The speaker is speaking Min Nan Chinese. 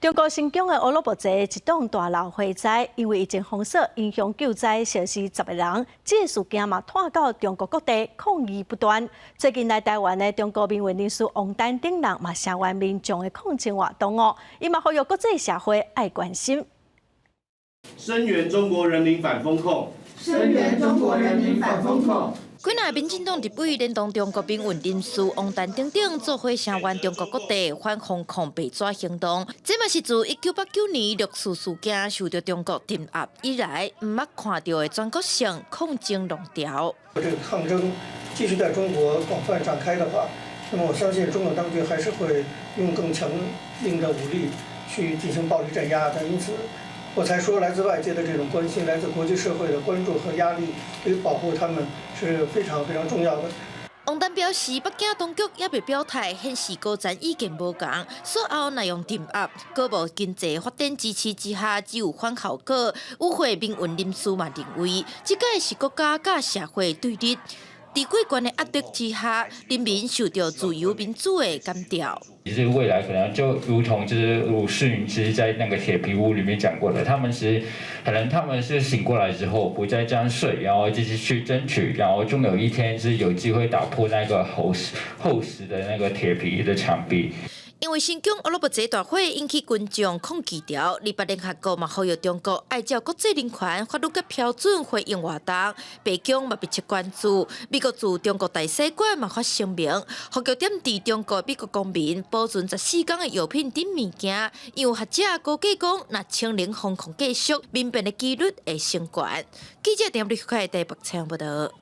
中國新疆的烏魯木齊一棟大樓火災，因為疫情封鎖影響救災，燒死10個人。這個事件嘛，拖到中國各地抗議不斷。最近來台灣的中國民運人士王丹等人嘛，聲援民眾的抗爭活動哦，伊嘛呼籲國際社會愛關心。聲援中國人民反封控。聲援中國人民反封控。幾若民進黨立委連同中國民運人士王丹等等，做伙聲援中國各地反封控白紙行動。這嘛是自1989年六四事件受著中國鎮壓以來，毋捌看著的全國性抗爭浪潮。這個抗爭繼續在中國廣泛展開的話，那麼我相信中國當局還是會用更強硬的武力去進行暴力鎮壓的。因此，我才說來自外界的這種關心，來自國際社會的關注和壓力，對於保護他們是非常非常重要的。王丹表示，北京當局猶未表態，顯示高層意見無仝。所後若用鎮壓，閣無經濟發展支持之下，只有反效果。與會民運人士嘛認為，這擺是國家佮社會對立，佇貴權的壓力之下，人民受著自由民主的感召。其實未來可能就如同就是魯迅其實在那個鐵皮屋裡面講過的，他們其實可能他們是醒過來之後不再這樣睡，然後繼續去爭取，然後終有一天是有機會打破那個厚實厚實的那個鐵皮的牆壁。因為新疆烏魯木齊大火引起群眾抗議潮，立法聯合國嘛呼籲中國愛照國際人權法律佮標準回應活動，白宮嘛密切關注。美國駐中國大使館嘛發聲明，呼籲踮佇中國美國公民保存14天的藥品等物件，因為學者估計講，若清零封控繼續，民變的幾率會升懸。記者鄭立開台北採訪報導。